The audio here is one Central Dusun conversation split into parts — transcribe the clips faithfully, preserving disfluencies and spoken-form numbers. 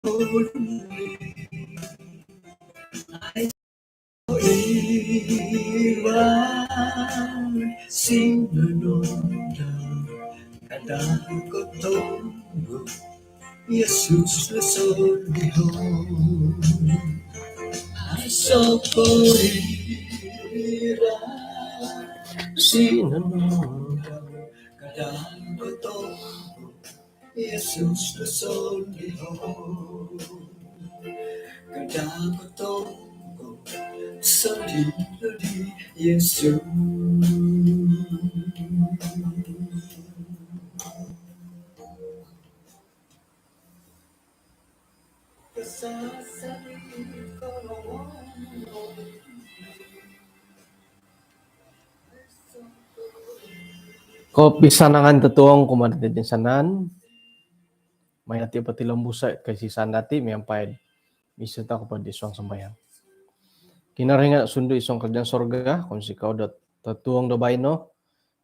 Iwang sinonondang kada kotombok Yesus do sondihon. Aiso' po iwang sinonondang kada kotombok Yesus do sondihon. Kada kotombok sondihon di Yesus. Kopisanangan totuong kumaa dati toinsanan. Mai dati potilombuso' koisisan dati miampai iso toko po id suang sambayang. Kinorohingan sundu id suang kerajaan sorga, kounsikou dot totuong do baino,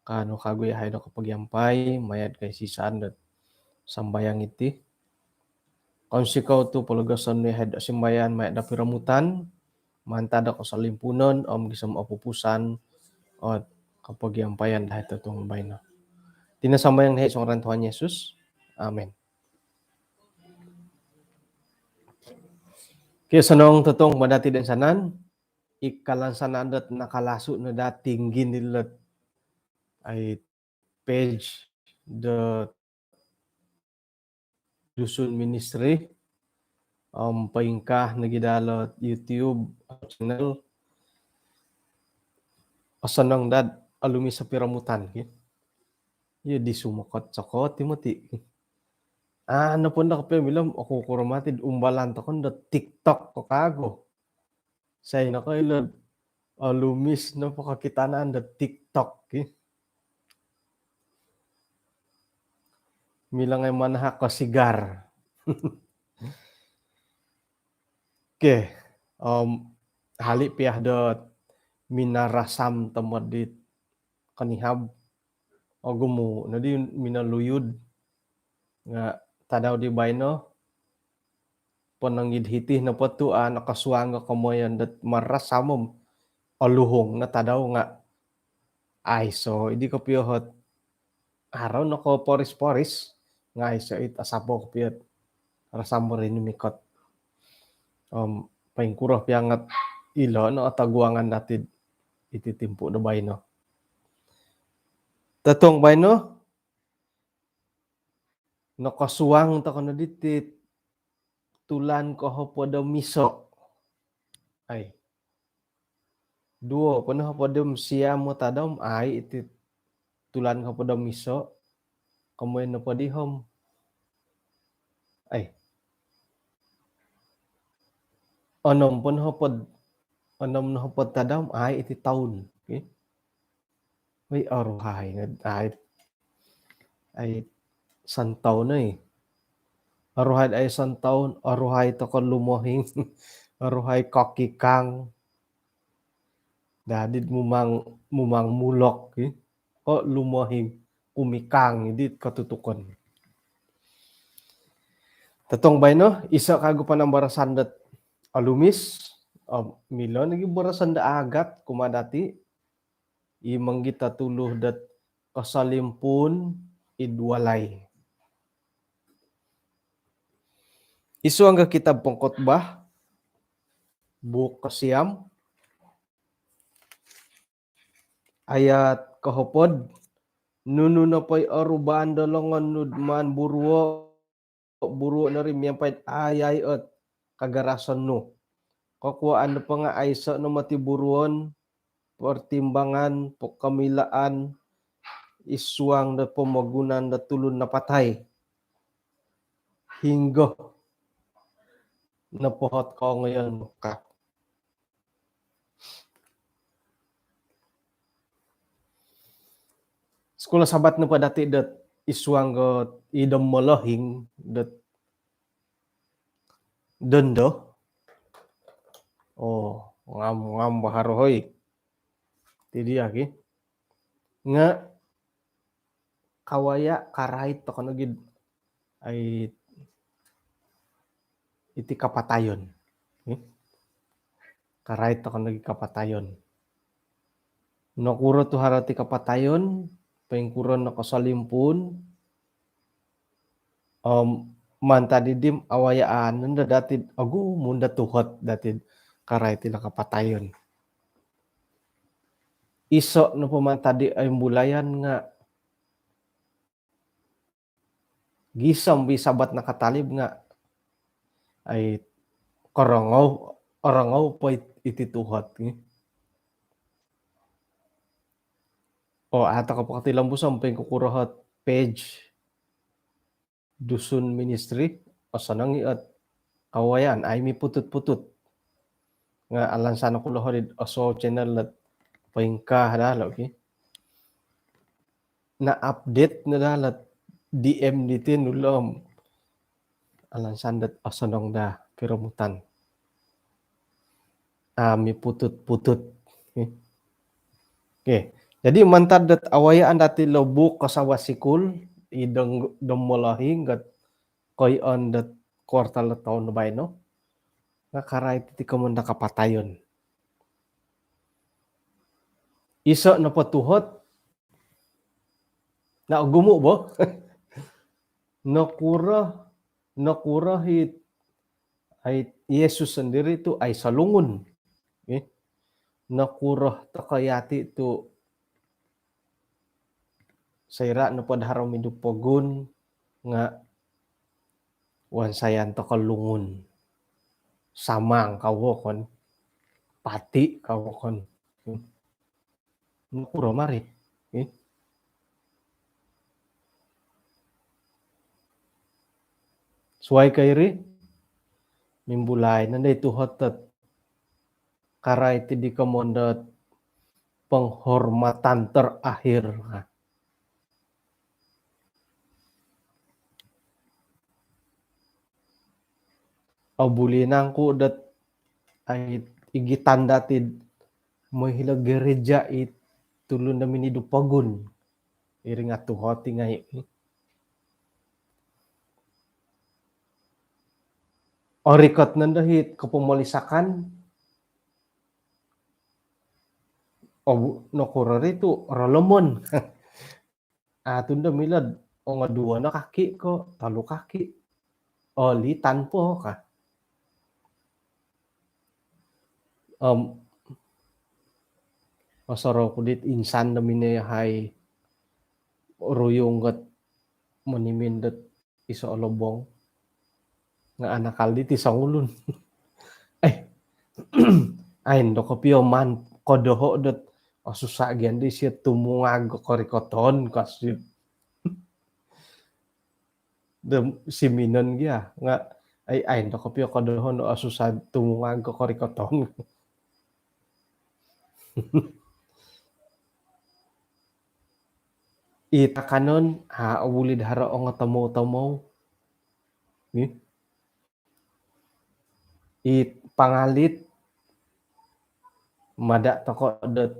kaanu kagu yahai do kopogiampai maya' id koisisan dot sambayang iti. Kounsikou tu' pologoson nu yahai do simbayan maya' do piromutan mantad do kosolimpuunon om gisom opupusan ot kopogiampayan dahai totuong baino. Iti no sambayang dahai id suang ngaran Tuhan Yesus. Amin. Okey, osonong totuong kumaa dati toinsanan. I kalansanan dot nakalasu no dati ngginilot ai page do Dusun Ministry. Om poingkaa nogi daa lo YouTube channel. Osonong daa olumis o piromutan ki. Iyo di sumokot-sokot i moti. Aa, nopo nondo kopio milo om oku kuro moti umbalan toko no do TikTok ko kagu. Isai nokoilo olumis nopo kokitanan do TikTok ki. Milo ngai manahak kosigar. Okey, om hali pia dot minarasam tomod dit konihab. Ogumu nodi minoluyud nga tadau di baino ponong id hiti nopo tu' aa nokosuang o komoyon dot marasam om oluhung no tadau nga aiso idi kopio ot haro nokoporis-poris nga aiso it asapo kopio ot rasam rinumikot. Om poingkuro pia nga ilo no o toguangan dati iti timpu do baino. Totuong baino nokosuang toko no diti tulan kohopod om iso. Ai. Duo po nohopod om siam o tadau om ai iti tulan kohopod om iso. Komoyon nopo di om ai onom po nohopod, onom nohopod tadau om ai iti toun. Okey. Oi, oruhai ngai ai, ai santaun oi. Oruhai ai santaun, oruhai toko lumohing, oruhai kokikang. Dadi mumang, mumang mulok ki. O lumohing, kumikang idi kotutukon. Totuong baino iso kagu panambarasan dot olumis, om milo nogi barasan do agat kumaa dati i mongitotuluh dot kosolimpuun id walai. Id suang do kitab Pengkhotbah, buuk kosiam, ayat kohopod, nunu nopo i orubaan do longon nu maan buruo, buruo no ri miampai ayai ot kagarasan nu. Kokuaan nopo nga aiso no moti buruon, pertimbangan, pokamilaan id suang do pomogunan do tulun napatai. Hinggo nopo ot kongoyon nu ka. Sekolah Sabat nopo dati dot id suang do id molohing dot dondo. Oh, ngam, ngam baharo hoi. Ti dia ki. Nga kawaya karait toko nogi ai iti kapatayon. Karait tokou nogi kapatayon. Nokuro tu haro ti kapatayon, poingkuro nokosolimpuun, om mantad di dim awayaan nondo dati ogumu nondo tuhot dati karait ilo kapatayon. Iso nopo mantad di oimbulayan nga gisom i sabat nakatalib nga ai korongou, orongou po iti tuhot ni. O, atau kapakati lambu sampai kukurohot page Dusun Ministry, osonong i ot awayaan ai miputut-putut. Nga alansan oku loho di oso channel dot poingkaa daa lo ki. Na update no daa lo D M diti nulom. Alansan dot osonong daa piromutan. Ami putut-putut. Okey. Jadi mantad dot awayaan dati lo buuk kosawa sikul i dong molohing got koion dot kuartal do toun do baino nga karait iti komoyon do kapatayon. Iso nopo tuhot na ogumu bo. Nokuro, nokuro i ai Yesus sendiri tu ai solungun. Nokuro tokou yati tu soira nopo do haro midu pogun nga wansayan tokou lungun. Samang ka wokon, pati ka wokon. Nokuro mari. Suai ka iri, mimbulai nondo i tuhot dot karait iti komoyon dot penghormatan terakhir. Au buli nangku dot ai igitan dati moi hilo gereja i tulun do minidu pogun. Iri nga tuhot i ngai. Orikot nondo i kopomolisakan. O, nokuro ri tu rolomon. Atun do milo ongo duo no kaki ko tolu kaki. Oli tanpo ka. Om osorou ku dit insan do mino yahai ruyung got monimin dot iso lobong nga anakal diti songulun. Eh, ain do kopio maan kodoho dot osusa gia di sio tumungag korikoton kasi. Do siminon gia nga ai ain do kopio kodoho no osusa tumungag korikoton. I takanon ha obuli do haro ongo tomou-tomou. Ni i pangalit mada tokou dot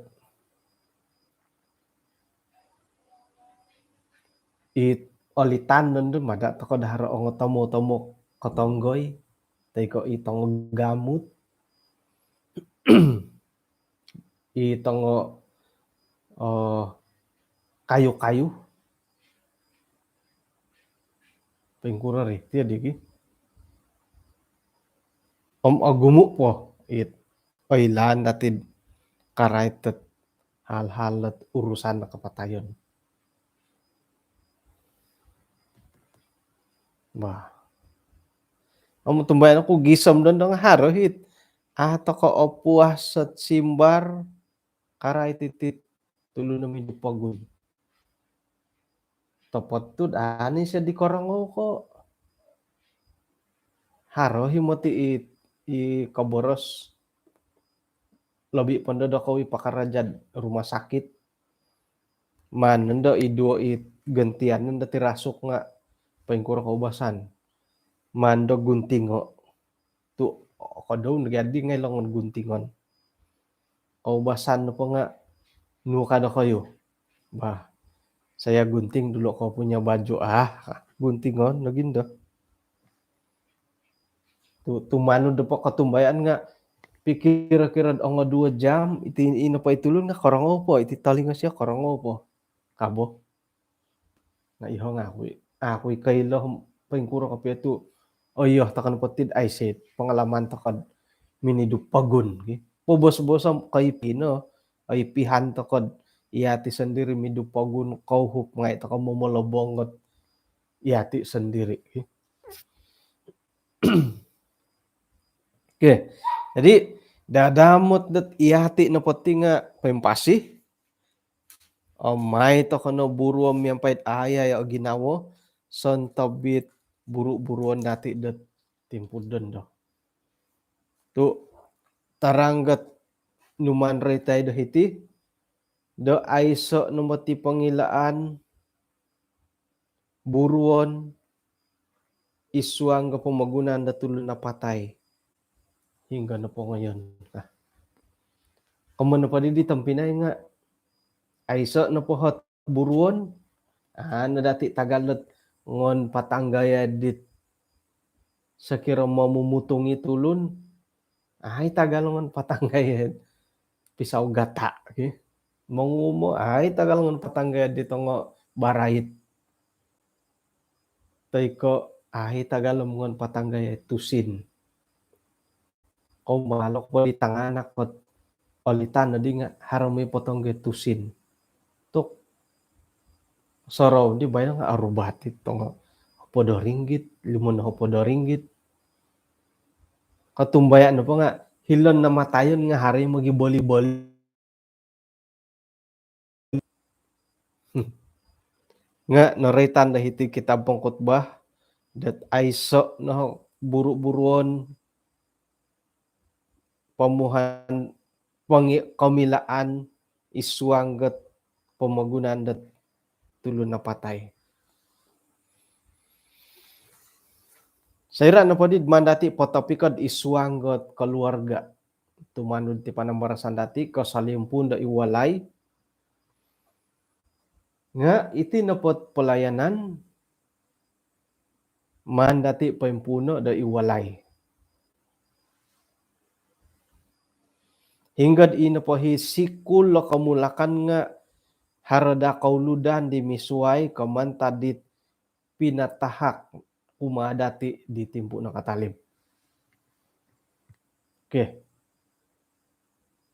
i olitan nondo mada tokou do haro ongo tomou-tomou kotonggoi toi ko i tongo gamut. I tongo kayu-kayu. Poingkuro ri ti digi. Om ogumu po it oilaan dati karait dot hal-hal dot urusan do kapatayon. Bah. Om tumbayaan oku gisom dondo nga haro it a tokou opuas dot simbar karait iti tulun do minidu pogun. Topot tu daa ni sio di korongou ko. Haro i moti i, i koboros lobi po nondo dokou i pakaraja rumah sakit. Maan nondo i duo i gantian nondo tirasuk nga poingkuro koubasan. Maan nondo guntingo. Tu kodou nogi adi ngai longon guntingon. Koubasan nopo nga nunu ka dokoyu. Bah, saya gunting dulu kau punya baju. Ah, guntingon nogi nondo. Tu tumanud do po kotumbayaan nga pikir-kira ongo duo jam iti ino po i tulun nga korongou po iti tolingo sio korongou po kabo. Nga iho nga aku aku i koilo poingkuro kopio tu oyo tokou no po tid aiso pengalaman tokou minidu pogun ki. Pobos-bosom koi pino oi pihan tokou iyati sendiri midu pogun kouhup ngai tokou momolobongot iyati sendiri ki. Okey. Jadi dadamot dot iyati nopo ti nga poimpasi. Om mai tokou no buruon miampai ayai o ginawo sontobit buru-buruon dati dot timpu dondo. Tu taranggot numan roitai do hiti do aiso no moti pongilaan buruon id suang do pomogunan do tulun napatai. Hinggo no pongoyon ka. Komo no podi di tompinai nga aiso no pohot buruon. Ano dati tagal dot ngon patanggaya dit sokiro momumutungi tulun. Ai tagal ngon patanggaya pisau gata ki. Mongumo ai tagal ngon patanggaya dit ongo barait. Toi ko ai tagal ngon patanggaya tusin. Ko malok po di tanganak kot olitan di nga haro mi potong ge tusin. Tuk sorou di baino nga arubat it tongo hopod do ringgit, limo no hopod do ringgit. Kotumbayaan nopo nga hilon namatayon nga hari mogiboli-boli. Nga noroitan do hiti kitab Pengkhotbah dot aiso no buru-buruon pomuhan pongi komilaan id suang dot pomogunan dot tulun napatai. Soira nopo di maan dati potopikod id suang dot keluarga. Tumanud ti panambarasan dati kosolimpun do id walai. Nga iti nopo pelayanan maan dati poimpuuno do id walai. Hinggo di nopo hi sikul do komulakan nga haro do kouludan di misuai ko mantad dit pinatahak kumaa dati di timpu nakatalib. Okey.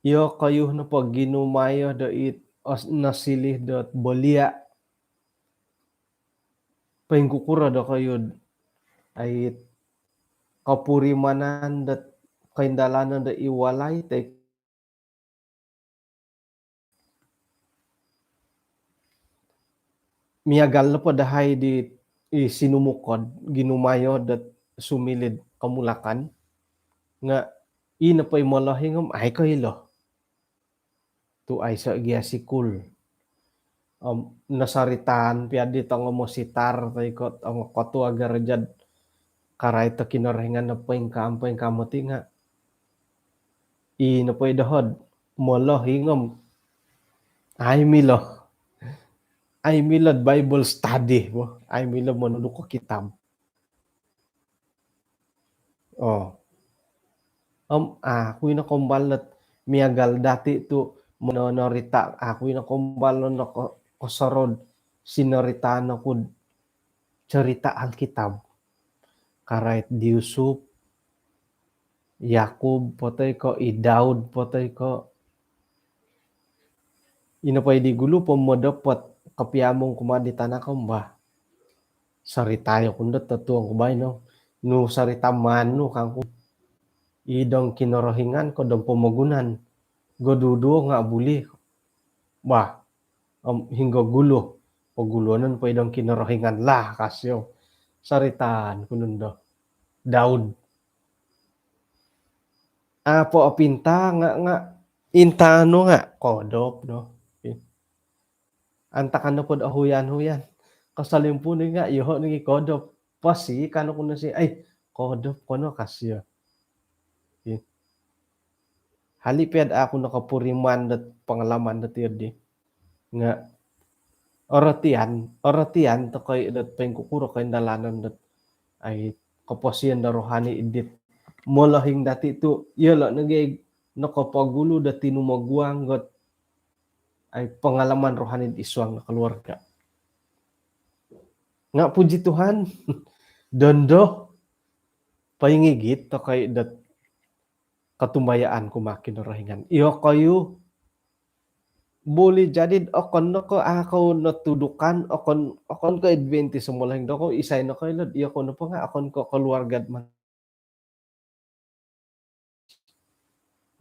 Iyokoyu nopo ginumayo do it os nosiliu dot belia. Poingkukuro dokoyu ait kopurimanan dot koindalanon do id walai toi miagal nopo dahai di i sinumukod ginumayo dot sumiliu do komulakan nga i nopo i molohing om ai koilo. Tu aiso gia sikul. Om nosoritaan pia di tongo mositar toi ko tongo kotua gereja do karai to Kinorohingan no poingkaa om poingkaa moti nga i nopo i doho do molohing om ai milo. Ai milo do Bible study bo. Ai milo monuduk ko kitab. Oo. Om aku ino kombal dot miagal dati tu mononorita aku ino kombal no ko kosorou do sinoritaan oku do cerita Alkitab. Karait di Yusuf, Yakub po toi ko i Daud po toi ko ino po i di gulu po modopot kopiamung kumaa di tanak om bah. Soritai oku ndo totuong ku baino. Nu sorita maan nu kangku. I dong Kinorohingan ko dong pomogunan. Goduduo nga buli. Bah. Om hinggo gulu. Poguluonon po i dong Kinorohingan lah kasio. Soritaan ku nondo. Daud. Apo opinta nga nga intanu nga kodop no. Antakan nopo do huyan-huyan. Kosolimpun nga iyoho nogi kodop. Pasi kanu kuno si ai kodop kono kasio. Hali pia do aku nokopuriman dot pengalaman dot iyo di. Nga orotian, orotian tokoi dot poingkukuro koindalanon dot ai koposion do rohani idit molohing dati tu iyolo nogi nokopogulu do tinumoguang ot ai pengalaman rohani id suang keluarga. Nga puji Tuhan, dondo poingigit tokou dot kotumbayaan kumaa Kinorohingan. Iyokoyu boleh jadi okon no ko au kou notudukan, okon, okon ko Adventist o molohing dokoyu, isai nokoilo, iyokoyu nopo nga okon ko keluarga man.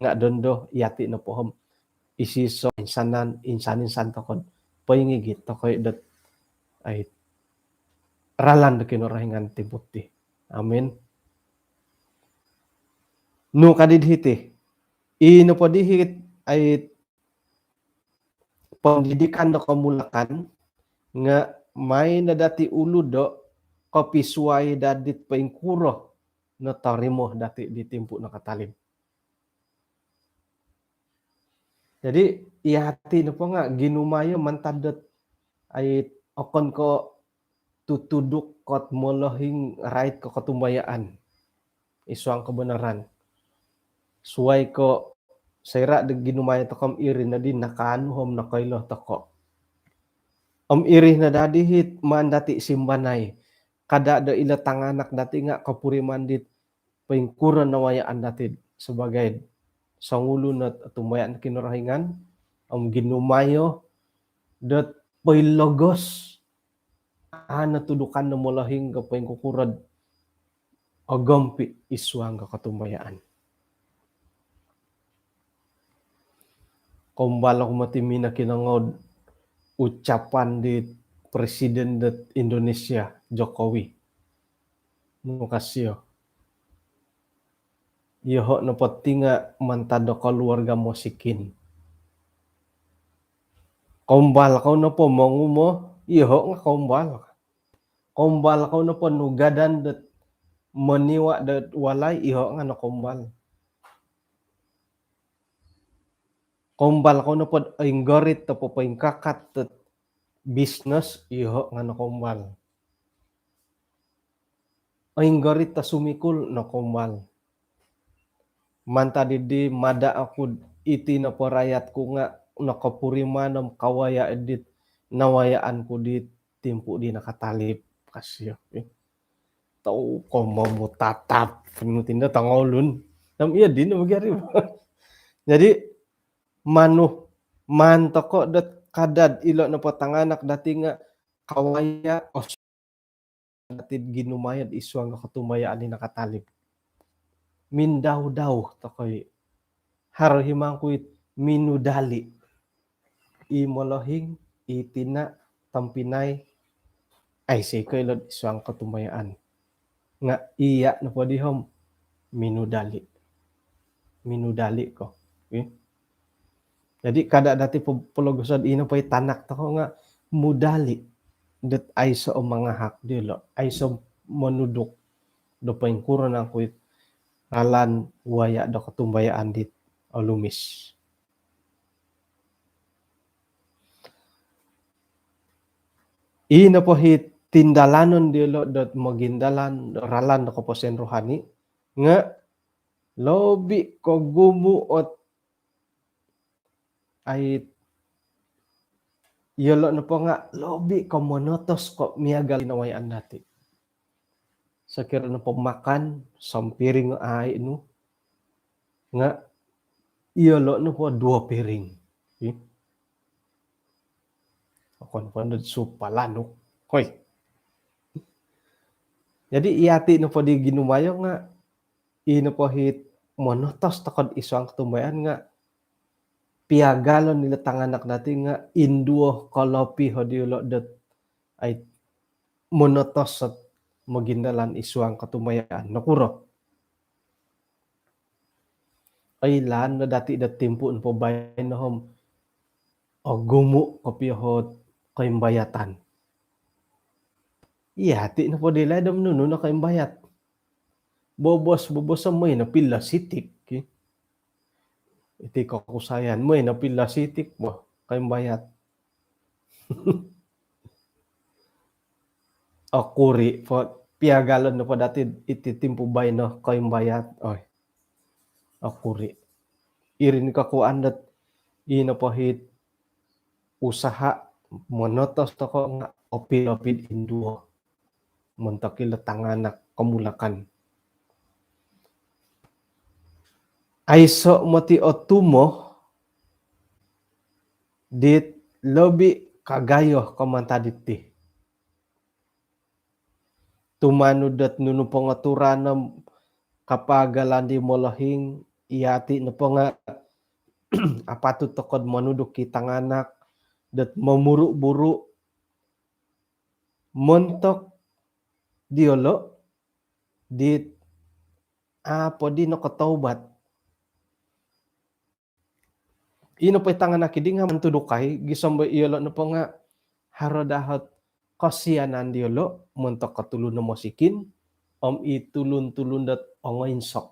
Nga dondo yati nopo om isoiso insanan, insan-insan tokou poingigit tokou dot ai ralan do Kinorohingan timpu ti. Amin. Nu kadi hiti, i nopo diti ai pendidikan do komulakan nga maai no dati ulu do kopisuai daa dit poingkuro notorimo dati di timpu nakatalib. Jadi yati nopo nga ginumayo mantad dot ai okon ko tutuduk kot molohing rait ko kotumbayaan id suang kebenaran. Suai ko soira do ginumayo tokou om iri nodi nakaanu om nokoilo tokou. Om iri no daa diti maan dati simbanai. Kada do ilo tanganak dati nga kopuriman dit poingkuro nawayaan dati sebagai songulun ot otumbayaan Kinorohingan om ginumayo dot poilogos au notudukan do molohing ko poingkukuro dot ogompi id suang ko kotumbayaan. Koumbal oku moti minokinongou ucapan di Presiden dot Indonesia, Jokowi. Mukasio. Iyoho nopo ti nga mantad do keluarga mosikin. Koumbal kou nopo mongumo, iyoho nga koumbal. Koumbal kou nopo nugadan dot moniwa dot walai, iyoho nga nokoumbal. Koumbal kou nopo dot oinggorit do popoingkakat dot bisnes, iyoho nga nokoumbal. Oinggorit do sumikul, nokoumbal. Mantad dii mada oku dot iti nopo rayat ku nga nokopuriman om kawaya dit nawayaan ku di timpu di nakatalib, kasio. Tau ko momutatap nu tindo tongoulun. Nam iya dino bagi ari. Jadi manu maan tokou dot kada dot ilo nopo tanganak dati nga kawaya os dati ginumayo id suang kotumbayaan di nakatalib. Mindau-dau tokou. Haro himangkui minudali. I molohing, i tina, tompinai, aiso koilo id suang kotumbayaan. Nga iya nopo dii om minudali. Minudali ko. Okey. Jadi kada dati po-, pologoso dot ino po i tanak tokou nga mudali dot aiso o mangahak diolo, aiso monuduk do poingkuro nangku it ralan waya do kotumbayaan dit olumis. I nopo i tindalanon diolo dot mogindalan ralan do koposion rohani nga lobi kogumu ot ai iyolo nopo nga lobi ko monotos ko miagal nawayaan dati. Sokiro nopo makan sompiring ai nu nga iyolo nopo duo piring. Ih. Okon po dot sup palanuk. Hoi. Jadi yati nopo di ginumayo nga i nopo it monotos tokou id suang kotumbayaan nga piagalon ilo tanganak dati nga induo kolopi ho diolo dot ai monotos ot mogindalan id suang kotumbayaan. Nokuro? Oilaan no dati do timpu nopo baino om ogumu kopio ot koimbayatan. Yati nopo di laid om nunu no koimbayat. Bobos-bobos om moi no pilo sitik, ki. Iti kokusayan, moi no pilo sitik, boh, koimbayat. Okuri po piagalon nopo dati iti timpu baino koimbayat, oi, okuri. Iri no kokuan dot ino po hit usaha monotos toko nga opid-opid induo montok ilo tanganak komulakan. Aiso moti otumo dit lobi kagayo ko mantad diti. Tumanud dot nunu pongoturan om kapagalan di molohing, iyati nopo nga apatut tokod monuduk i tanganak dot momuru-buru montok diolo dit apo di nokotaubat. Ino po i tanganak idi nga mantudukai, gisom bo iyolo nopo nga haro dahot kosianan diolo montok ko tulun o mosikin om i tulun-tulun dot ongoinsok,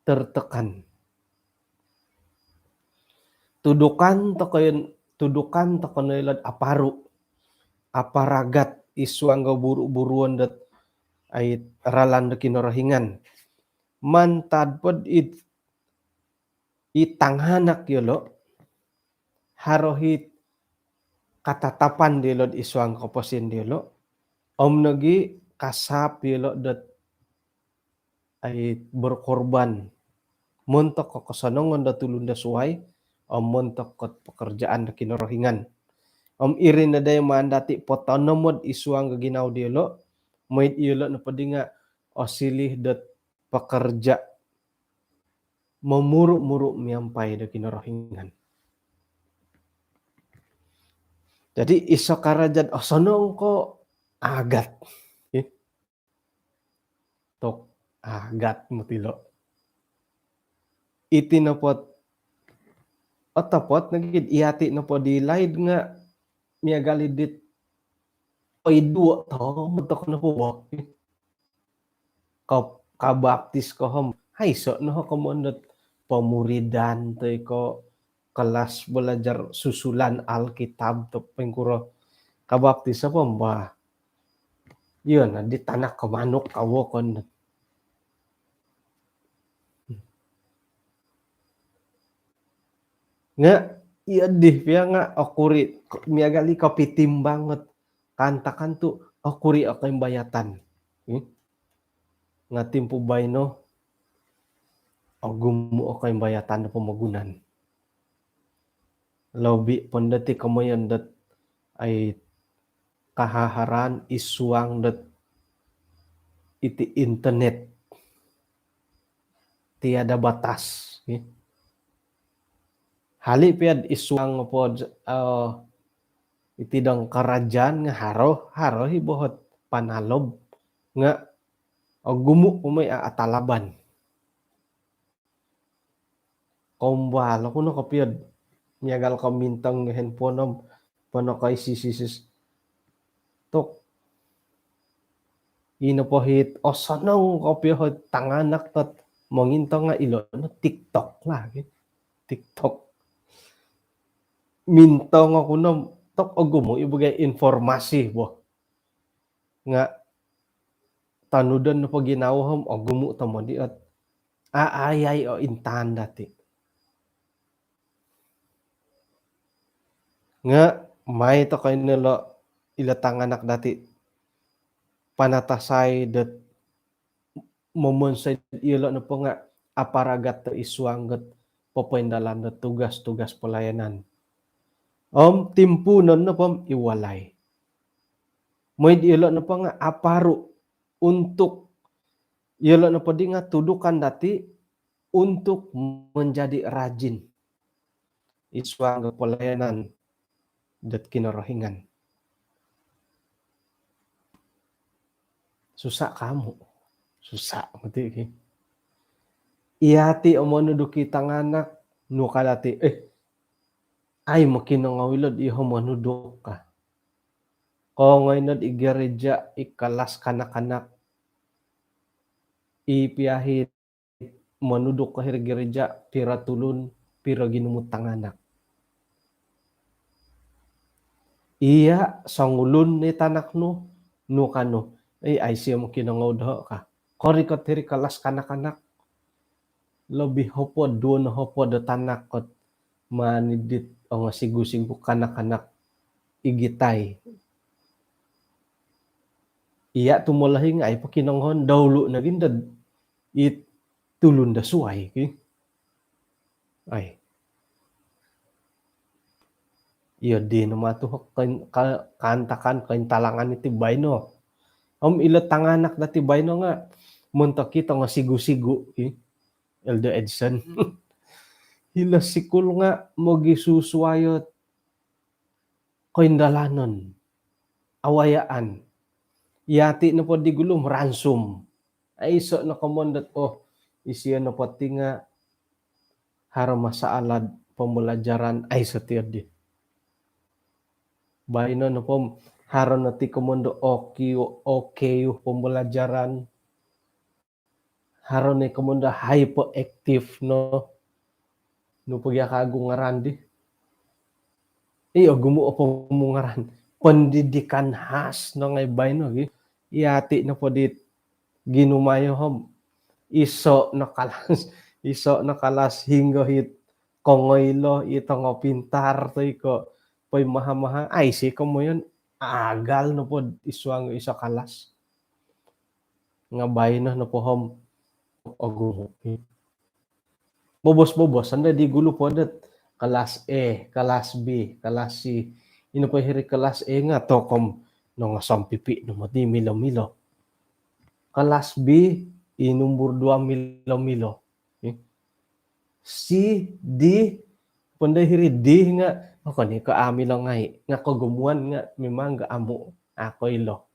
tertekan. Tudukan toko, tudukan toko no ilod aparu, aparagat id suang do buru-buruon dot ai ralan do Kinorohingan. Mantad pod id i tanganak yolo, haro hit katatapan diolo id suang koposion diolo, om nogi kasap yolo dot ai berkorban montok ko kosonongon do tulun do suai om montok ko pekerjaan do Kinorohingan. Om iri no dai maan dati potonomod id suang do ginawo diolo, mooi diolo nopo di nga osiliu dot pekerja momuru-muru miampai do Kinorohingan. Jadi iso karaja dot osonong ko agat. Eh? Tok agat moti ilo. Iti nopo dot otopot nogi iyati nopo di laid nga miagal i dit oiduo tomod toko nopo bo. Ka-, kabaptis ko om aiso no komoyon dot pemuridan toi ko kelas belajar susulan Alkitab toi poingkuro. Kabaptis opo om bah, iyo no di tanak ko manuk ka wokon. Nga iyo di pia nga okuri, miagal i kopitimbang ot kaantakan tu okuri o koimbayatan. Hmm? Nga timpu baino ogumu o koimbayatan do pomogunan. Lobi po dati komoyon dot ai kahaharan id suang dot iti internet tiada batas, ya. Hali pia id suang po, eh, iti dong kerajaan nga haro, haro i bohot panalob nga ogumu po mooi a-, atalaban. Kombal oku no kopio miagal ko mintong handphone om pono ko isis-isis. Tok. Ino po hit osonong kopio hit tanganak dot mongintong nga ilo no TikTok lah, gitu. TikTok. Mintong oku no tok ogumu i bagai informasi bo. Nga tanudon nopo ginawo om ogumu tomod i ot a-, ayai o intaan dati. Nga mai toko ino ilo, ilo tanganak dati panatasai dot momonsoi ilo nopo nga aparagat do id suang dot popoindalan do tugas-tugas pelayanan. Om timpuunon nopo om id walai. Mooi ilo nopo nga aparu untuk ilo nopo di nga tudukan dati untuk menjadi rajin id suang do pelayanan dot Kinorohingan. Susa kamu. Susa moti ki. Iyati o monuduk i tanganak, nu ka dati, eh, ai mokinongou ilo di iho monuduk ka. Kongoi nod i gereja, i kelas kanak-kanak, i pia hit monuduk ko hiri gereja, piro tulun, piro ginumu tanganak. Iya, songulun ni tanak nu, nu ka nu. Eh, aiso mokinongou doho ka. Korikot hiri kelas kanak-kanak. Lobi hopod, duo no hopod do tanak kot manidit ongo sigu-sigu kanak-kanak igitai. Iya tu molohing ai pokinongohon daulu nogi dot it tulun do suai ki. Ai. Iyo di no matu kain-, ka-, kaantakan, kaintalangan iti baino. Om ilo tanganak dati baino nga montok i tongo sigu-sigu i. Elder Edson. Ilo sikul nga mogisusuai o koindalanon, awayaan. Yati nopo di gulu meransum. Aiso no komoyon dot, oh, isio nopo ti nga haro masalah pembelajaran, aiso ti di. Baino nopo haro no ti komoyon do OK, OK pembelajaran. Haro no komoyon do hyperactive no. Nu pogi kagu ngaran di. Iyo, ogumu o pomungaran. Pendidikan khas no ngai baino gi. Yati nopo di ginumayo om iso no kelas, iso no kelas hinggo it kongoilo, i tongo pintar toi ko poimaha-maha. Aiso komoyon, agal nopo id suang iso kelas. Nga baino nopo om ogumu. Bobos-bobos, anda di gulu po dot kelas A, kelas B, kelas C. Ino po hiri kelas A nga tokom nongo sompipi no moti milo-milo. Kelas B, i numbur dua milo-milo. Eh. C, D, pandai hiri D nga, oh, okon i ko amu ilo ngai, nga kogumuan nga memang ga amu, a koilo.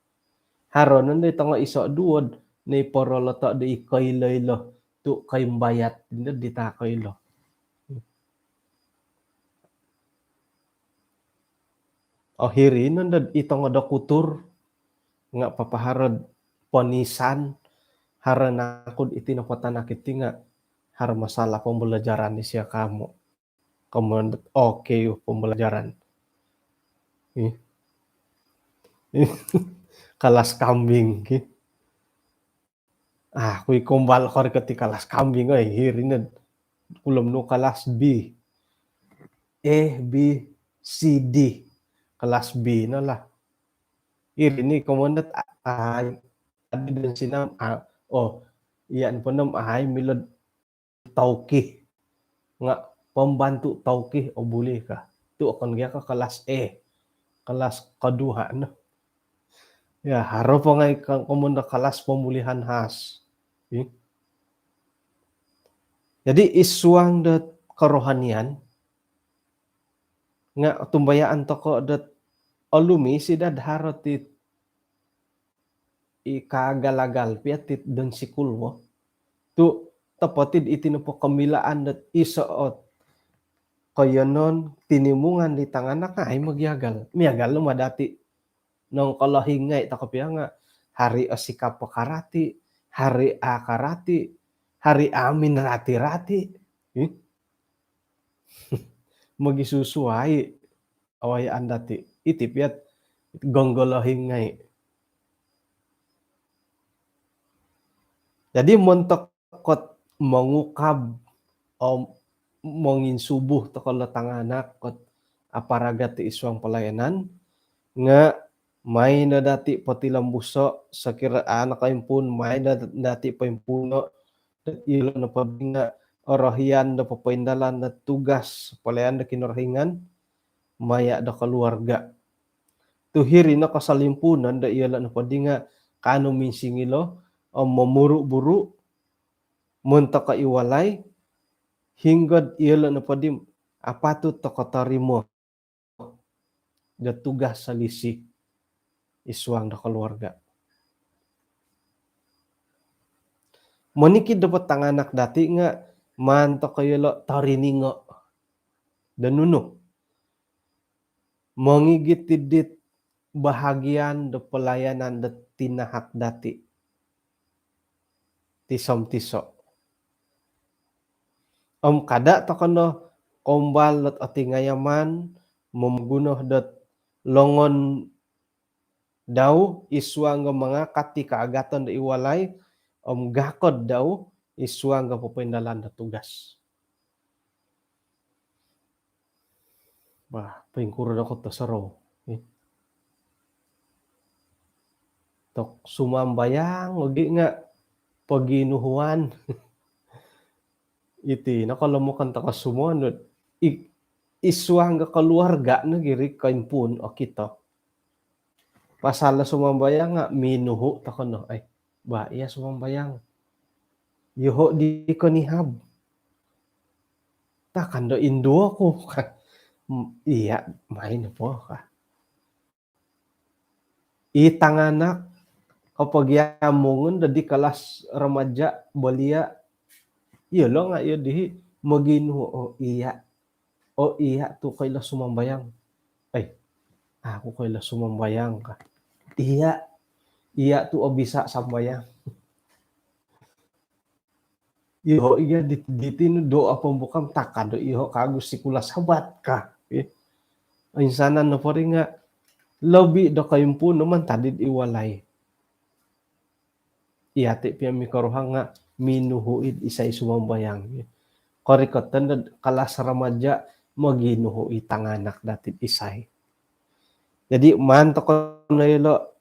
Haro nondo i tongo iso duo, ni poroloto do i koilo-ilo, tu koimbayat nondo di ta koilo. Oh, hiri nondo i tongo dokutur, nga papaharo'd ponisan, haro nakud iti nopo tanak iti nga haro masalah pembelajaran isio ka amu. Komoyon dot OK pembelajaran. Ih. Ih. Kelas kambing ki. Ah, kui kombal kori kati kelas kambing, oi, hiri no. Kulom nu kelas B. A, B, C, D. Kelas B no lah. Iri ni komoyon dot, ah, tadi dan sinam, ah, oh, iya, ponom, ai milo tauki. Nga pembantu tauki, oh, boleh ka. Tu okon gia ka kelas A. Kelas kedua no. Ya, haro po ngai ka komoyon do kelas pemulihan khas. Hmm. Jadi, id suang do kerohanian, nga otumbayaan toko dot olumis i dot haro ti i kaagal-agal pia ti don sikul wo. Tu topot id iti nopo komilaan dot iso ot koiyonon tinimungan di tanganak, ai mogiagal. Miagal no ma dati. Nung kolohing ngai toko pia nga hari o sikap po karati, hari a karati, hari a minrati-rati. Ih. Mogisusuai awayaan dati. Iti pia gonggolo hingai. Jadi, montok kot mongukab om monginsubuh toko lo tanganak kot aparagat id suang pelayanan, nga mai no dati potilombuso, sokiro a nokoimpuun, mai no dati poimpuuno, dot iyolo nopo di nga orohian do popoindalan do tugas pelayan do Kinorohingan maya do keluarga. Tu hiri no kosolimpuunon do iyolo nopo di nga kaanu minsingilo om momuru-buru montok id walai, hinggo iyolo nopo di apatut toko torimo do tugas selisih id suang do keluarga. Monikid nopo tanganak dati nga maan toko yolo toriningo do nunu mongigit id dit bahagian do pelayanan do tinahak dati tiso-tiso. Om kada toko no kombal dot otingayaman momoguno dot longon dau id suang do mangakat i kaagaton do id walai om gakod dau id suang do popoindalan do tugas. Bah, poingkuro do kotosorou. Tok sumambayang lagi nga poginuhuan. Iti no, kalau makan toko sumonud, id suang do keluarga no giri koimpuun okito. Pasal sumambayang nga minuhu toko no. Ai, bah, iya sumambayang. Yoho di konihab. Takan do induo ku ka. Iya, main po ka. I tanganak, kopogiamungun do di kelas remaja belia. Iyolo nga iyo dihi moginuhu, oh iya. Oh iya tu koilo sumambayang. Eh, aku koilo sumambayang ka. Iya, iya tu obisa sambayang. Iyoho iya di, di tinu doa pembuka, takan do iyoho kagu sikula Sabat ka. Eh, insanan no pori nga lobi do koimpuun no mantad id walai. Iya ti pia mikoruhang nga minuhu id isai sumambayang. Korikotan do kelas remaja moginuhu i tanganak dati isai. Jadi maan toko no ilo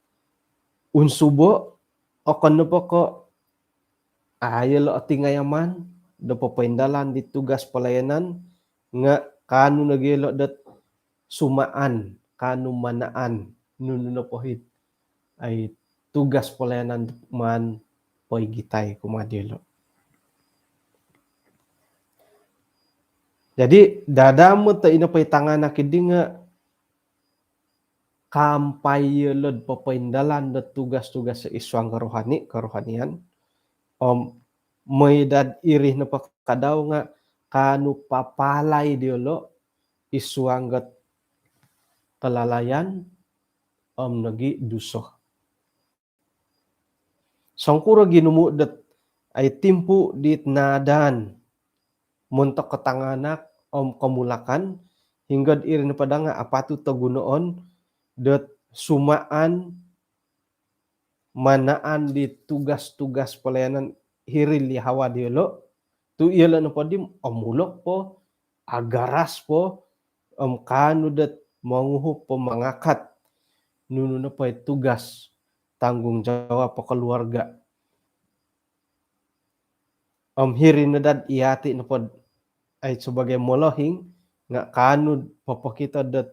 unsubo, okon nopo ko ayo lo otingayaman do popoindalan di tugas pelayanan nga kaanu nogi lo dot sumaan, kaanu manaan nunu nopo it ai tugas pelayanan maan poigitai kumaa diolo. Jadi dadamot ino po i tanganak idi nga kaampai yolo do popoindalan do tugas-tugas id suang kerohani, kerohanian. Om mooi dot iri nopo kadau nga kaanu papalai diolo id suang dot kelalaian om nogi duso. Songkuro ginumu dot ai timpu dit naadaan montok ko tanganak om komulakan, hinggo iri nopo daa nga apatut do gunoon dot sumaan manaan di tugas-tugas pelayanan hiri lihawa diolo, tu iyolo nopo di omulok po, agaras po, om kaanu dot monguhup po mangakat nunu nopo i tugas tanggungjawab po keluarga. Om hiri no dot iyati nopo ai sebagai molohing nga kaanu popokito dot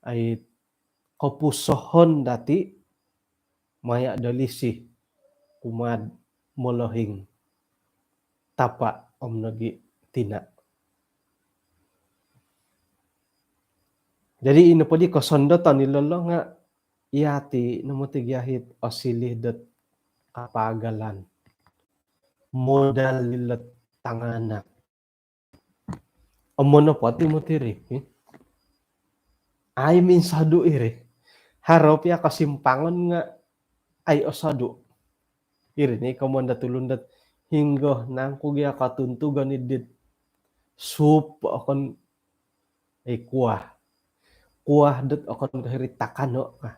ai kopusohon dati maya do lisi kumaa molohing, tapa om nogi tina. Jadi ino po di kosondoton ilo lo nga iyati no moti gia it osiliu dot kapaagalan. Modal ilo tanganak. Om ono po ti moti iri, eh? Ai minsodu iri. Haro pia kosimpangon nga ai osodu. Iri ni komoyon do tulun dot hinggo nangku gia kotuntugon i dit sup okon ai kuah. Kuah dot okon ko hiri takano ka.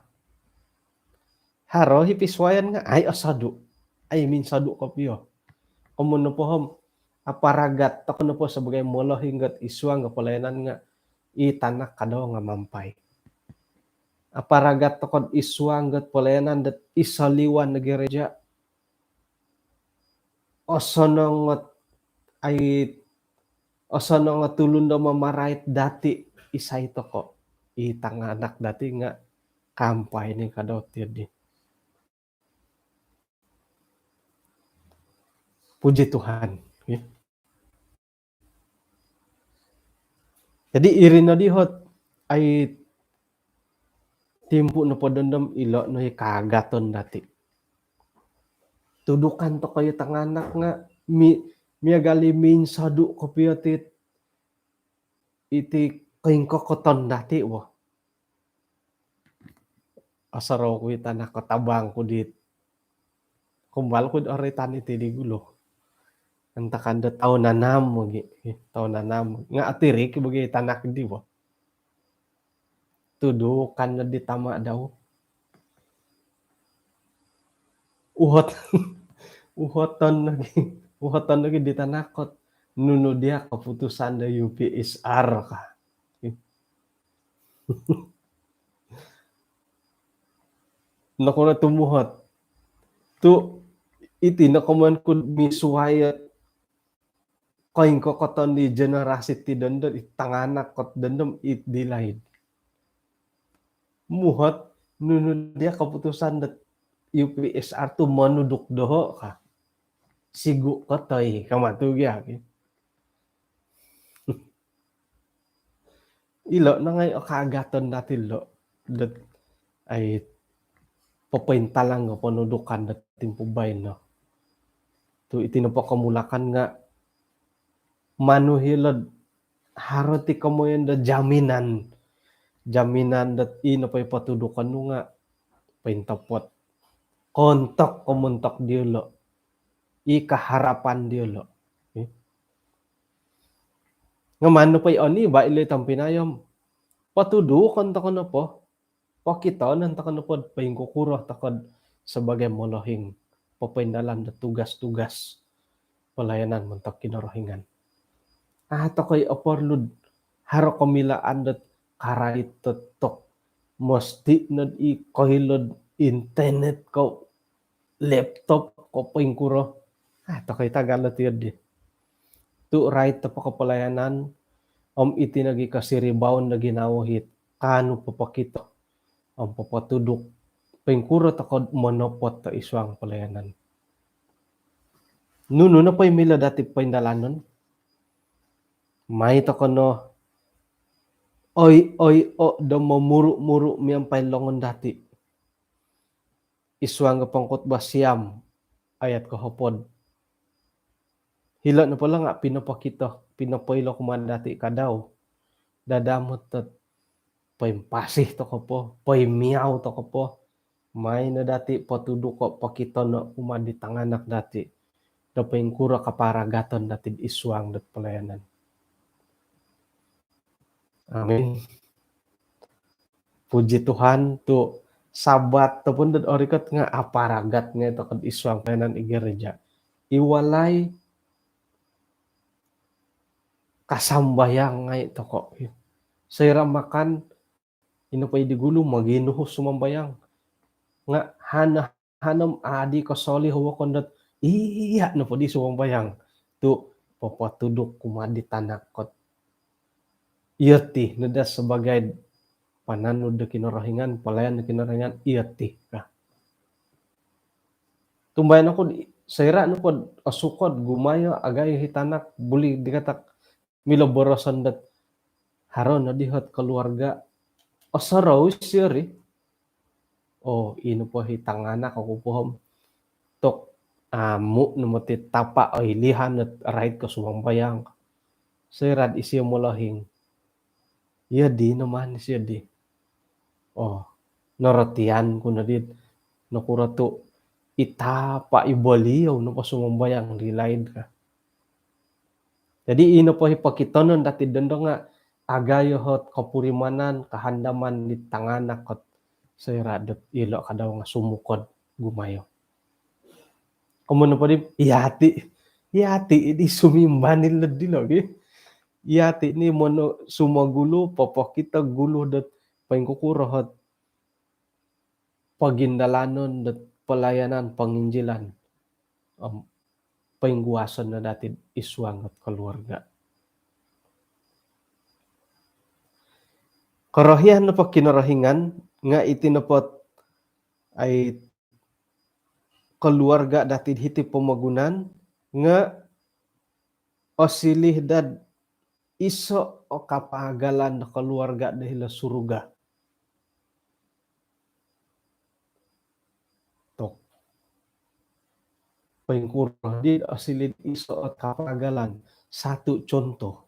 Haro i pisuayan nga ai osodu. Ai minsodu kopio. Komoyon nopo om aparagat toko nopo sebagai molohing dot id suang do pelayanan nga i tanak kadau nga mampai. Aparagat toko id suang dot pelayanan dot id soliwan do gereja, osonong ot ai osonong o tulun do mamarait dati isai toko, i tanganak dati nga kaampai ni kadau ti di. Puji Tuhan. Jadi iri no di ot ai timpu nopo dondom ilo no i kaagaton dati. Tudukan toko i tanganak nga mi, miagal i minsodu kopio ti iti koingkokoton dati wo. Osorou ku i tanak ko tabang ku dit kumbal ku oroitan iti di gulu. Antakan do toun anam lagi, toun anam. Nga atirik bagi tanak di bo. Tudukan no di tama dau. Uhot, uhoton lagi, uhoton lagi di tanak ot nunu dia keputusan do U P S R ka. Nokuro tu muhot? Tu iti no komoyon ku misuai ot koingkokoton di generasi ti dondo, i tanganak ot dondo it di laid. Muhot nunu dia keputusan dot U P S R tu monuduk doho ka. Sigu kotoi kama tu gia ki. Ilo nangai o kaagaton dati lo dot ai popointalang o ponudukan dot timpu baino. Tu iti nopo komulakan nga manu hilo haro ti komoyon do jaminan. Jaminan dot i nopo i potudukon nu nga pointopot. Kontok komontok diolo. I kaharapan diolo. Eh. Nga manu po i oni ba ilo tompinai om potudukon toko nopo. Pokitonon toko nopo poingkukuro toko sebagai molohing popoindalan do tugas-tugas pelayanan montok Kinorohingan. Ah, toko i oporlu haro komilaan dot karait totok. Mesti nod i koilod internet ko laptop ko poingkuro. Ah, toko i tagal dot iyo di. Tu rait topo ko pelayanan om iti nogi kasiribaon do ginawo hit kaanu popokito om popotuduk poingkuro toko monopot do isuang pelayanan. Nunu nopo i milo dati poindalanon. Mai toko no oi oi o do momuru-muru miampai longon dati. Isuang Pengkhotbah siam ayat kohopod. Hilo nopo lo nga pinopokito, pinopoilo kumaa dati kadau. Dadamot dot poimpasi toko po, poimiau toko po. Mai no dati potuduko pokitono kumaa di tanganak dati do poingkuro kaparagaton dati isuang dot pelayanan. Amin. Puji Tuhan tu Sabat topun dot orikot nga aparagat ngai toko isuang pelayanan i gereja. I walai kasambayang ngai toko. Soira makan ino po i di gulu moginuhu sumambayang. Nga hana hanom adi ko solih wokon dot iya nopo di sumambayang tu popotuduk kumaa di tanak kot. Iyo ti noda sebagai pananud do Kinorohingan, pelayan do Kinorohingan, iyo ti ka. Tumbayaan oku soira nopo osukod gumayo agayo hi tanak buli dikatak milo boroson dot haro no dihot keluarga osorou sio ri. Oh, ino po hi tanganak oku pohom tok amu no moti tapa oilihan dot rait ko sumambayang. Soira isio molohing. Iyo di no man isio di. Oh, norotian ku no di nokuro tu i tapa i boliau nopo sumambayang di laid ka. Jadi ino po hi pokitonon dati dondo nga agayo hot kopurimanan, kahandaman di tanganak kot soira dot ilo kadau nga sumukod gumayo. Komoyon nopo di iyati, iyati di sumimban ilo di logi. Iyati ni mono sumogulu popokito gulu dot poingkukuro hot pogindalanon dot pelayanan penginjilan om poingguason no dati isuang dot keluarga. Korohian nopo Kinorohingan nga iti nopo ai keluarga dati hiti pomogunan nga osilih dad iso o kapagalan do keluarga do hilo suruga. Tok. Poingkuro di osilih iso o kapagalan. Satu contoh.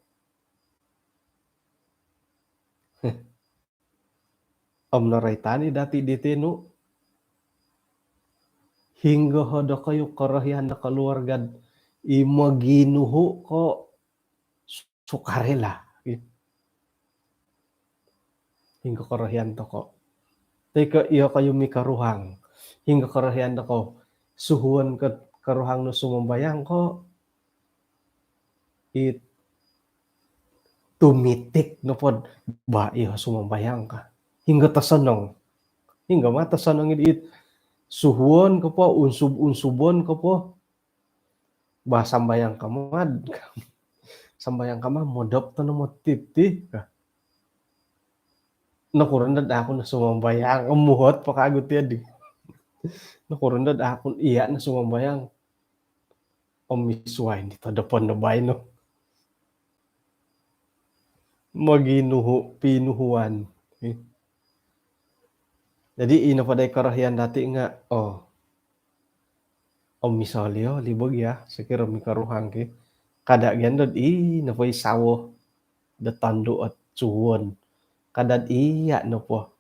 Om noroitan i dati di tinu. Hinggo ho dokoyu korohian do keluarga i moginuhu ko sukarela. Hinggo korohian toko. Toi ko iyo koyu mikoruhang. Hinggo korohian toko. suhuon ko koruhang nu sumambayang ko, it tumitik nopo do ba iyo sumambayang ka. Hinggo tosonong. Hinggo ma tosonong it suhuon ko po, unsub-unsubon ko po. Ba sambayang ka mad. Sambayang ka ma modop to no motiti ka. Nokuro ndo aku no sumambayang, muhot po kagu tiyo di. Nokuro ndo aku iya no sumambayang. Om misuai ni todopon no baino. Moginuhu pinuhuan. Jadi ino po dai korohian dati nga, oh, om misalio libo gia, sokiro mikoruhang ki. Kada gia ndo ino po i sawo do tondu ot suhuon. Kada iya nopo.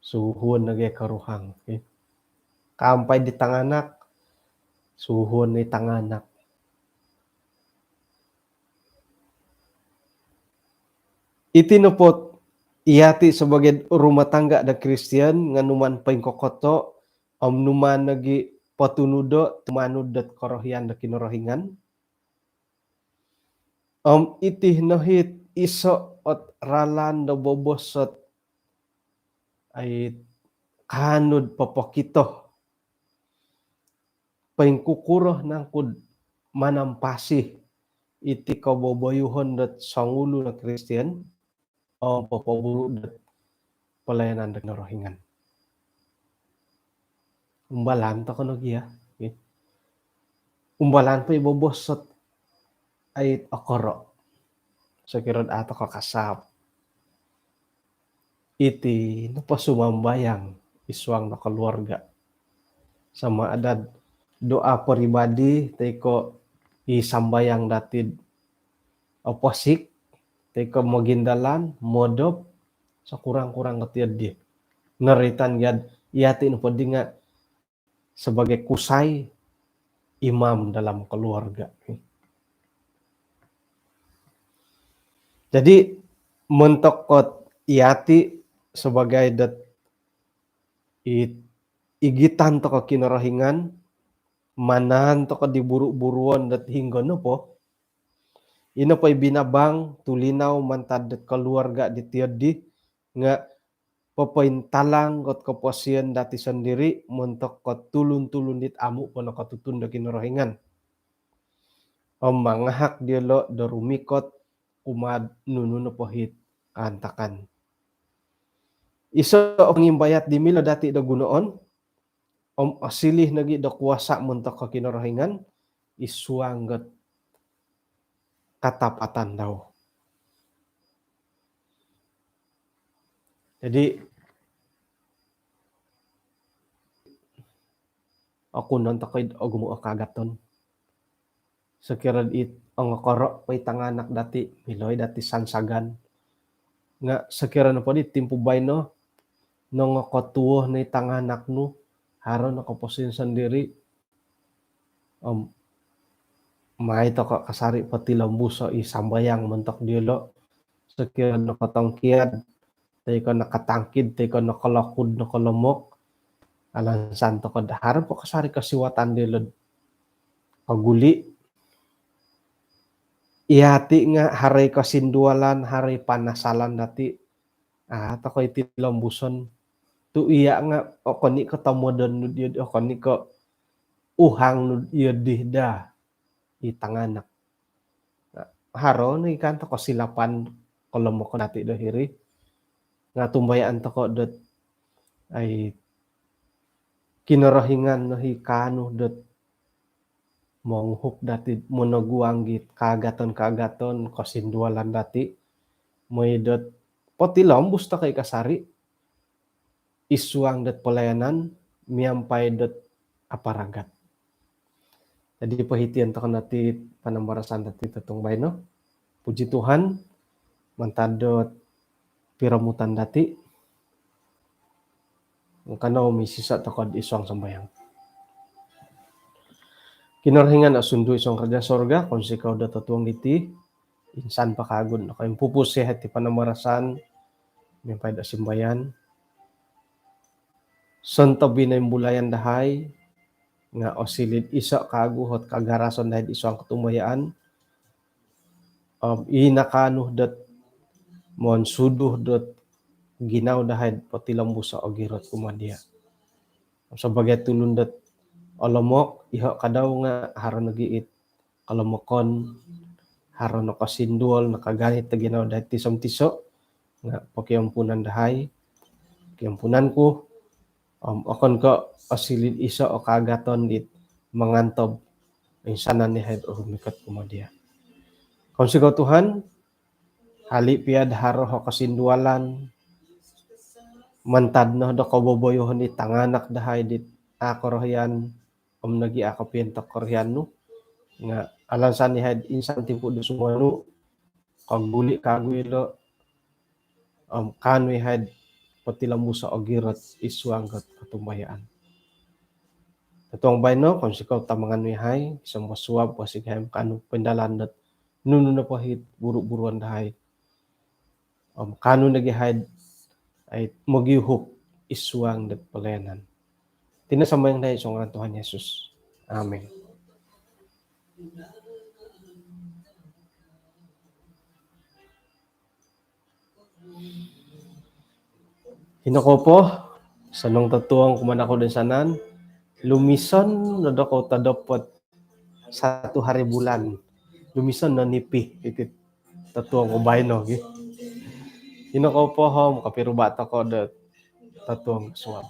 Suhuon no gia koruhang ki. Kaampai di tanganak, suhuon ni tanganak. Iti nopo iyati sebagai rumah tangga do Kristian nga numaan poingkokoto om numaan nogi potunudo tumanud dot korohian do Kinorohingan. Om iti no it iso ot ralan do bobos ot ai kaanu do popokito poingkukuro nangku do manampasi iti koboboyuhon dot songulun o Kristian om popoburu dot pelayanan do Kinorohingan. Umbalan toko no gia. Umbalan po i bobos ot ait okoro. Sokiro do au toko kasap. Iti nopo sumambayang id suang do keluarga. Sama ada doa peribadi toi ko i sambayang dati oposik toi ko mogindalan, modop, sekurang-kurang ketiyo di. Noroitan gia do iyati nopo di nga sebagai kusai imam dalam keluarga. Jadi montok ot iyati sebagai dot i- igitan toko Kinorohingan, manaan toko di buru-buruon dot hinggo nopo. Ino po i binabang tulinau mantad dot keluarga di tiyo di nga popointalang kot koposion dati sondiri montok kot tulun-tulun dit amu po nokotutun do Kinorohingan. Om mangahak diolo do rumikot kumaa do nunu nopo it kaantakan. Iso o pongimbayat di milo dati do gunoon om osiliu nogi do kuasa montok ko Kinorohingan id suang dot katapatan dau. Jadi oku no toko id ogumu o kaagaton. Sokiro it ongokoro po i tanganak dati, milo i dati sansagan. Nga sokiro nopo di timpu baino nongokotuo no i tanganak nu, haro no koposion sondiri. Om mai toko kasari potilombuso i sambayang montok diolo. Sokiro nokotongkiad toi ko nakatangkid toi ko nakalakud nakalomok, alansan toko do haro po kasari kosiwatan diolo do koguli. Iyati nga haro i kosindualan, haro i panasalan dati. Ah, toko iti lombuson tu iya nga okon i ko tomodon nu diyo, okon i ko uhang nu diyo di daa i tanganak. Haro no i kan toko silapan kolomok dati do hiri. Nga tumbayaan toko dot ai Kinorohingan no i kaanu dot monguhup dati, monoguang dit kaagaton-kaagaton, kosindualan dati. Moi dot potilombus toko i kasari id suang dot pelayanan miampai dot aparagat. Jadi pohitian toko no ti panambarasan dati totuong baino. Puji Tuhan, mantad dot piromutan dati. Kanou misisa toko id suang sambayang. Kinorohingan osundu id suang kerajaan sorga, kounsikou do totuong diti, insan po kagu nokoimpupus yahai ti panambarasan miampai do simbayan. Sontob i noimbulayan dahai, nga' osiliu iso' kagu ot kagarason dahai id suang kotumbayaan om i nakaanu dot monsudu dot ginawo dahai potilombuso' ogirot kumaa diya'. Sabaagi tulun dot olomok, iho' kadau nga' haro nogi it kolomokon, haro nokosinduol, nakaganit do ginawo dahai tiso-tiso', nga' pokiampunan dahai, kiampunan ku, om okon ko' osiliu iso' o kaagaton dit mangantob insanan iyahai rumikot kumaa diya'. Kounsikou Tuhan, hali' piya'd haro o kosindualan, mantad no do koboboyoon di tanganak dahai dit a' korohian, om nogi a' kopiontok korohian nu, nga' alansan iyahai'd insan timpu' do sumonu, koguli' kagu ilo', om kaanu iyahai'd potilombuso' ogirot id suang dot kotumbayaan. Totuong baino, kounsikou tamangan nu iyahai, gisom do suab, wasi iyahai kaanu pindalan dot nunu nopo it buru-buruon dahai. Om kaanu nogi iyahai'd ai mogiuhup id suang dot palayanan. Iti no sambayang dahai id suang ngaran Tuhan Yesus. Amin. Ino kou po, osonong totuong kumaa ku do insanan, lumison no dokou todop ot satu hari bulan. Lumison no nipi iti totuong ku baino gi. Ino kou po om kopiruba' tokou do totuong kosuab.